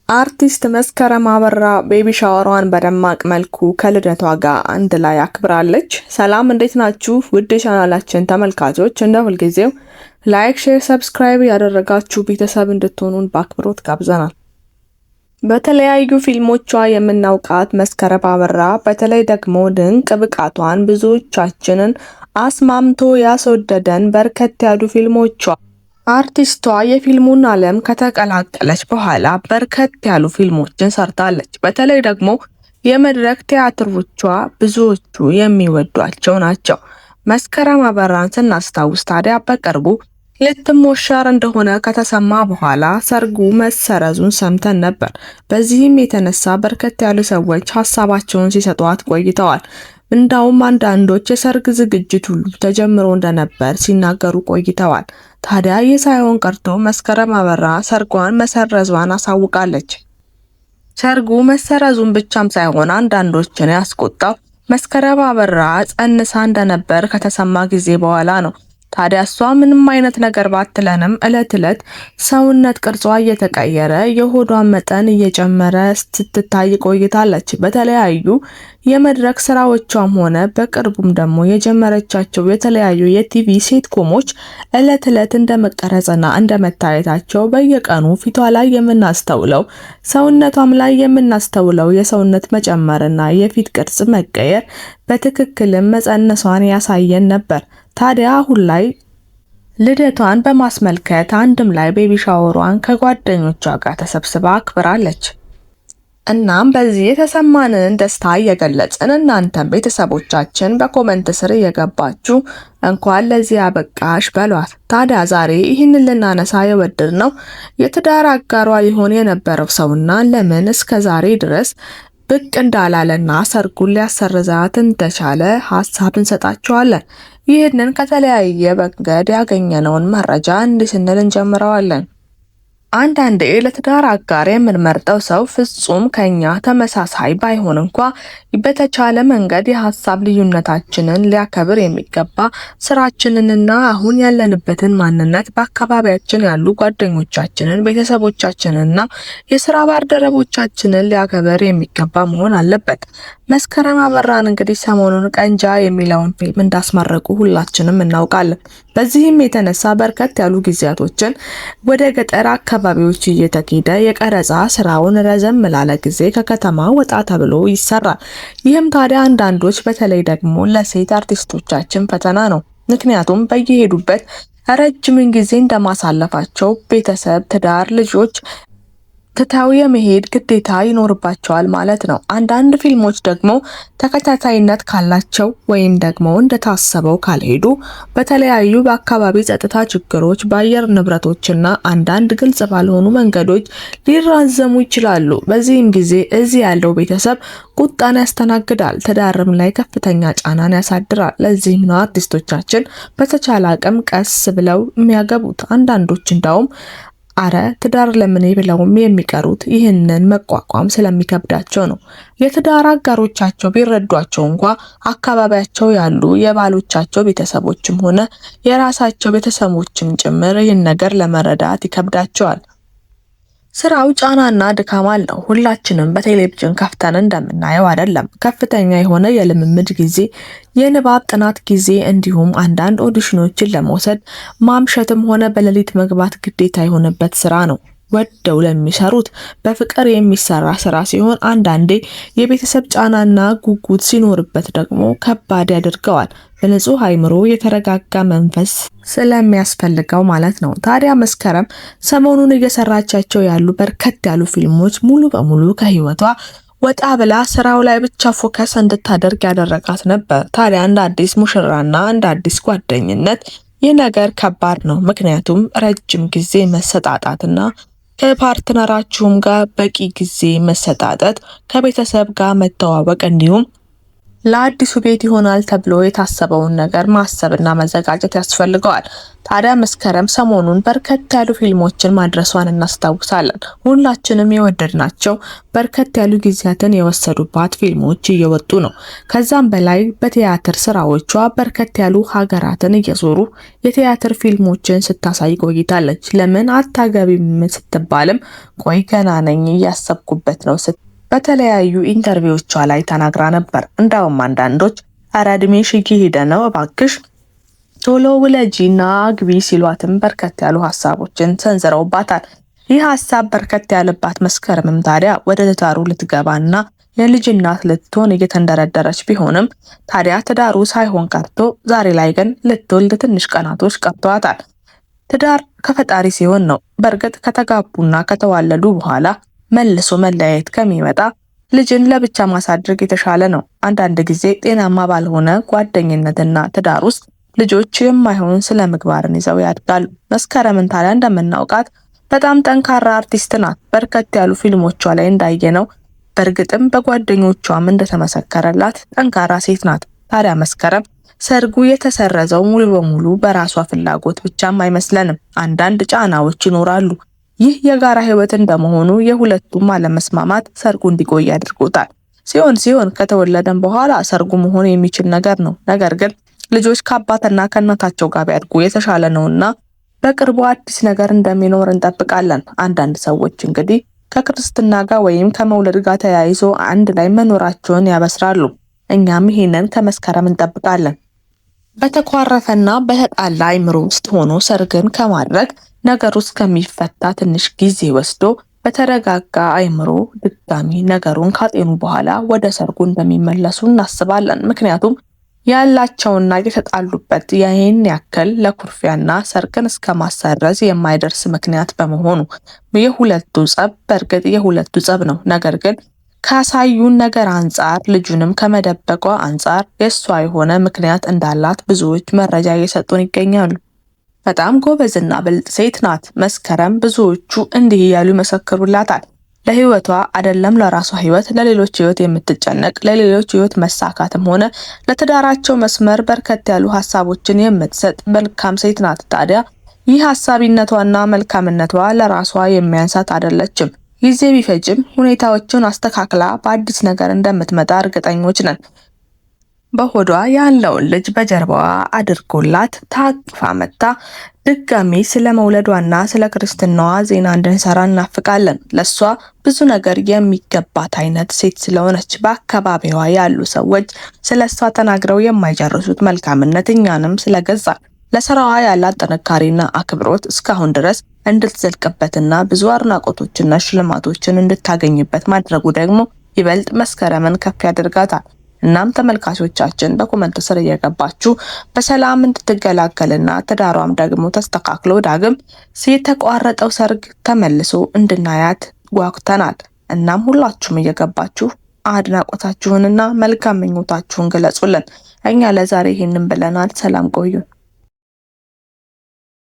አርቲስት መስከረም አበራ baby shower ዋን በደማቅ መልኩ ከልደቷ ጋር አንድ ላይ አክብራለች። ሰላም እንዴት ናችሁ? ውድ ቻናላችን ተመልካቾች፣ እንደ ሁልጊዜው like፣ share፣ subscribe ያደረጋችሁ ቤተሰብ እንድትሆኑን በአክብሮት ጋብዘናል። በተለያዩ ፊልሞቿ የምናውቃት መስከረም አበራ በተለይ ደግሞ ድንቅ ብቃቷን ብዙዎቻችንን አስማምቶ ያስወደደን በርከት ያሉ ፊልሞቿ። አርቲስቷ የፊልሙን ዓለም ከተቀላቀለች በኋላ በርከት ያሉ ፊልሞችን ሰርታለች። በተለይ ደግሞ የመድረክ ቲያትሮቿ ብዙዎቹ የሚወዷቸው ናቸው። መስከረም አበራን ስናስታውስ ታዲያ በቅርቡ ልትሞሸር እንደሆነ ከተሰማ በኋላ ሰርጉ መሰረዙን ሰምተን ነበር። በዚህም የተነሳ በርከት ያሉ ሰዎች ሀሳባቸውን ሲሰጧት ቆይተዋል። እንዳውም አንዳንዶች የሰርግ ዝግጅት ሁሉ ተጀምሮ እንደነበር ሲናገሩ ቆይተዋል። ታዲያ ይህ ሳይሆን ቀርቶ መስከረም አበራ ሰርጓን መሰረዟን አሳውቃለች። ሰርጉ መሰረዙን ብቻም ሳይሆን አንዳንዶችን ያስቆጣው መስከረም አበራ ጸንሳ እንደነበር ከተሰማ ጊዜ በኋላ ነው። ታዲያ እሷ ምንም አይነት ነገር ባትለንም እለት እለት ሰውነት ቅርጿ እየተቀየረ የሆዷን መጠን እየጨመረ ስትታይ ቆይታለች። በተለያዩ የመድረክ ስራዎቿም ሆነ በቅርቡም ደግሞ የጀመረቻቸው የተለያዩ የቲቪ sitcom ኦች እለት እለት እንደመቀረጽና እንደመታየታቸው በየቀኑ ፊቷ ላይ የምናስተውለው ሰውነቷም ላይ የምናስተውለው የሰውነት መጨመርና የፊት ቅርጽ መቀየር በትክክልም መጸነሷን ያሳየን ነበር። ታዲያ አሁን ላይ ልደቷን በማስመልከት አንድም ላይ baby shower ዋን ከጓደኞቿ ጋር ተሰብስባ አክብራለች። እናም በዚህ የተሰማንን ደስታ እየገለጽን እናንተም ቤተሰቦቻችን በ comment ስር እየገባችሁ እንኳን ለዚህ አበቃሽ በሏት። ታዲያ ዛሬ ይህንን ልናነሳ የወደድነው የትዳር አጋሯ ሊሆን የነበረው ሰውና ለምን እስከ ዛሬ ድረስ ብቅ እንዳላለና ሰርጉን ሊያሰርዛት እንደቻለ ሀሳብ እንሰጣችኋለን። ይህንን ከተለያየ መንገድ ያገኘነውን መረጃ እንዲህ ስንል እንጀምረዋለን። አንዳንዴ ለትዳር አጋር የምንመርጠው ሰው ፍጹም ከኛ ተመሳሳይ ባይሆን እንኳ በተቻለ መንገድ የሀሳብ ልዩነታችንን ሊያከብር የሚገባ፣ ስራችንንና አሁን ያለንበትን ማንነት፣ በአካባቢያችን ያሉ ጓደኞቻችንን፣ ቤተሰቦቻችንንና የስራ ባልደረቦቻችንን ሊያከብር የሚገባ መሆን አለበት። መስከረም አበራን እንግዲህ ሰሞኑን ቀንጃ የሚለውን ፊልም እንዳስመረቁ ሁላችንም እናውቃለን። በዚህም የተነሳ በርከት ያሉ ጊዜያቶችን ወደ ገጠር አካባቢዎች እየተኬደ የቀረጻ ስራውን ረዘም ላለ ጊዜ ከከተማ ወጣ ተብሎ ይሰራል። ይህም ታዲያ አንዳንዶች በተለይ ደግሞ ለሴት አርቲስቶቻችን ፈተና ነው። ምክንያቱም በየሄዱበት ረጅምን ጊዜ እንደማሳለፋቸው ቤተሰብ፣ ትዳር፣ ልጆች ትተው የመሄድ ግዴታ ይኖርባቸዋል ማለት ነው። አንዳንድ ፊልሞች ደግሞ ተከታታይነት ካላቸው ወይም ደግሞ እንደታሰበው ካልሄዱ በተለያዩ በአካባቢ ጸጥታ ችግሮች፣ በአየር ንብረቶችና አንዳንድ ግልጽ ባልሆኑ መንገዶች ሊራዘሙ ይችላሉ። በዚህም ጊዜ እዚህ ያለው ቤተሰብ ቁጣን ያስተናግዳል፣ ትዳርም ላይ ከፍተኛ ጫናን ያሳድራል። ለዚህም ነው አርቲስቶቻችን በተቻለ አቅም ቀስ ብለው የሚያገቡት። አንዳንዶች እንዳውም አረ ትዳር ለምን ብለውም የሚቀሩት ይህንን መቋቋም ስለሚከብዳቸው ነው። የትዳር አጋሮቻቸው ቢረዷቸው እንኳ አካባቢያቸው ያሉ የባሎቻቸው ቤተሰቦችም ሆነ የራሳቸው ቤተሰቦችም ጭምር ይህን ነገር ለመረዳት ይከብዳቸዋል። ስራው ጫናና ድካም አለው። ሁላችንም በቴሌቪዥን ከፍተን እንደምናየው አይደለም። ከፍተኛ የሆነ የልምምድ ጊዜ፣ የንባብ ጥናት ጊዜ እንዲሁም አንዳንድ audition ኦችን ለመውሰድ ማምሸትም ሆነ በሌሊት መግባት ግዴታ የሆነበት ስራ ነው። ወደው ለሚሰሩት በፍቅር የሚሰራ ስራ ሲሆን አንዳንዴ የቤተሰብ ጫናና ጉጉት ሲኖርበት ደግሞ ከባድ ያደርገዋል። በንጹህ አይምሮ የተረጋጋ መንፈስ ስለሚያስፈልገው ማለት ነው። ታዲያ መስከረም ሰሞኑን እየሰራቻቸው ያሉ በርከት ያሉ ፊልሞች ሙሉ በሙሉ ከህይወቷ ወጣ ብላ ስራው ላይ ብቻ focus እንድታደርግ ያደረጋት ነበር። ታዲያ እንደ አዲስ ሙሽራና እንደ አዲስ ጓደኝነት ይህ ነገር ከባድ ነው። ምክንያቱም ረጅም ጊዜ መሰጣጣትና ከ partner ኣችሁም ጋር በቂ ጊዜ መሰጣጠት፣ ከቤተሰብ ጋር መተዋወቅ እንዲሁም ለአዲሱ ቤት ይሆናል ተብሎ የታሰበውን ነገር ማሰብና መዘጋጀት ያስፈልገዋል። ታዲያ መስከረም ሰሞኑን በርከት ያሉ ፊልሞችን ማድረሷን እናስታውሳለን። ሁላችንም የወደድናቸው በርከት ያሉ ጊዜያትን የወሰዱባት ፊልሞች እየወጡ ነው። ከዛም በላይ በቲያትር ስራዎቿ በርከት ያሉ ሀገራትን እየዞሩ የቲያትር ፊልሞችን ስታሳይ ቆይታለች። ለምን አታገቢም ስትባልም ቆይ ገና ነኝ እያሰብኩበት ነው በተለያዩ interview ዎቿ ላይ ተናግራ ነበር። እንዳውም አንዳንዶች ኧረ እድሜሽ እየሄደ ነው እባክሽ ቶሎ ውለጂና አግቢ ሲሏትም በርከት ያሉ ሀሳቦችን ሰንዝረውባታል። ይህ ሀሳብ በርከት ያለባት መስከረምም ታዲያ ወደ ትዳሩ ልትገባና የልጅ እናት ልትሆን እየተንደረደረች ቢሆንም ታዲያ ትዳሩ ሳይሆን ቀርቶ ዛሬ ላይ ግን ልትወልድ ትንሽ ቀናቶች ቀርተዋታል። ትዳር ከፈጣሪ ሲሆን ነው። በእርግጥ ከተጋቡና ከተዋለዱ በኋላ መልሶ መለያየት ከሚመጣ ልጅን ለብቻ ማሳደግ የተሻለ ነው። አንዳንድ ጊዜ ጤናማ ባልሆነ ጓደኝነትና ትዳር ውስጥ ልጆች የማይሆን ስነ ምግባርን ይዘው ያድጋሉ። መስከረምን ታዲያ እንደምናውቃት በጣም ጠንካራ አርቲስት ናት። በርከት ያሉ ፊልሞቿ ላይ እንዳየነው በእርግጥም በጓደኞቿም እንደተመሰከረላት ጠንካራ ሴት ናት። ታዲያ መስከረም ሰርጉ የተሰረዘው ሙሉ በሙሉ በራሷ ፍላጎት ብቻም አይመስለንም። አንዳንድ ጫናዎች ይኖራሉ። ይህ የጋራ ህይወት እንደመሆኑ የሁለቱም አለመስማማት ሰርጉ እንዲቆይ አድርጎታል። ሲሆን ሲሆን ከተወለደም በኋላ ሰርጉ መሆን የሚችል ነገር ነው። ነገር ግን ልጆች ከአባትና ከእናታቸው ጋር ቢያድጉ የተሻለ ነውና በቅርቡ አዲስ ነገር እንደሚኖር እንጠብቃለን። አንዳንድ ሰዎች እንግዲህ ከክርስትና ጋር ወይም ከመውለድ ጋር ተያይዞ አንድ ላይ መኖራቸውን ያበስራሉ። እኛም ይሄንን ከመስከረም እንጠብቃለን። በተኳረፈና በተጣላ አይምሮ ውስጥ ሆኖ ሰርግን ከማድረግ ነገሩ እስከሚፈታ ትንሽ ጊዜ ወስዶ በተረጋጋ አይምሮ ድጋሚ ነገሩን ካጤኑ በኋላ ወደ ሰርጉ እንደሚመለሱ እናስባለን። ምክንያቱም ያላቸውና የተጣሉበት ይህን ያክል ለኩርፊያና ሰርግን እስከ ማሰረዝ የማይደርስ ምክንያት በመሆኑ የሁለቱ ጸብ በእርግጥ የሁለቱ ጸብ ነው። ነገር ግን ካሳዩን ነገር አንጻር ልጁንም ከመደበቋ አንጻር የእሷ የሆነ ምክንያት እንዳላት ብዙዎች መረጃ እየሰጡን ይገኛሉ። በጣም ጎበዝና ብልጥ ሴት ናት መስከረም። ብዙዎቹ እንዲህ እያሉ ይመሰክሩላታል። ለህይወቷ አይደለም ለራሷ ህይወት፣ ለሌሎች ህይወት የምትጨነቅ ለሌሎች ህይወት መሳካትም ሆነ ለትዳራቸው መስመር በርከት ያሉ ሀሳቦችን የምትሰጥ መልካም ሴት ናት። ታዲያ ይህ ሀሳቢነቷና መልካምነቷ ለራሷ የሚያንሳት አይደለችም። ጊዜ ቢፈጅም ሁኔታዎችን አስተካክላ በአዲስ ነገር እንደምትመጣ እርግጠኞች ነን። በሆዷ ያለውን ልጅ በጀርባዋ አድርጎላት ታቅፋ መታ ድጋሚ ስለ መውለዷና ስለ ክርስትናዋ ዜና እንድንሰራ እናፍቃለን። ለሷ ብዙ ነገር የሚገባት አይነት ሴት ስለሆነች በአካባቢዋ ያሉ ሰዎች ስለ እሷ ተናግረው የማይጨርሱት መልካምነት እኛንም ስለገዛ ለስራዋ ያላት ጥንካሬና አክብሮት እስካሁን ድረስ እንድትዘልቅበትና ብዙ አድናቆቶችና ሽልማቶችን እንድታገኝበት ማድረጉ ደግሞ ይበልጥ መስከረምን ከፍ ያደርጋታል። እናም ተመልካቾቻችን በ comment ስር እየገባችሁ በሰላም እንድትገላገልና ትዳሯም ደግሞ ተስተካክሎ ዳግም የተቋረጠው ሰርግ ተመልሶ እንድናያት ጓጉተናል። እናም ሁላችሁም እየገባችሁ አድናቆታችሁንና መልካም ምኞታችሁን ግለጹልን። እኛ ለዛሬ ይህንን ብለናል። ሰላም ቆዩን።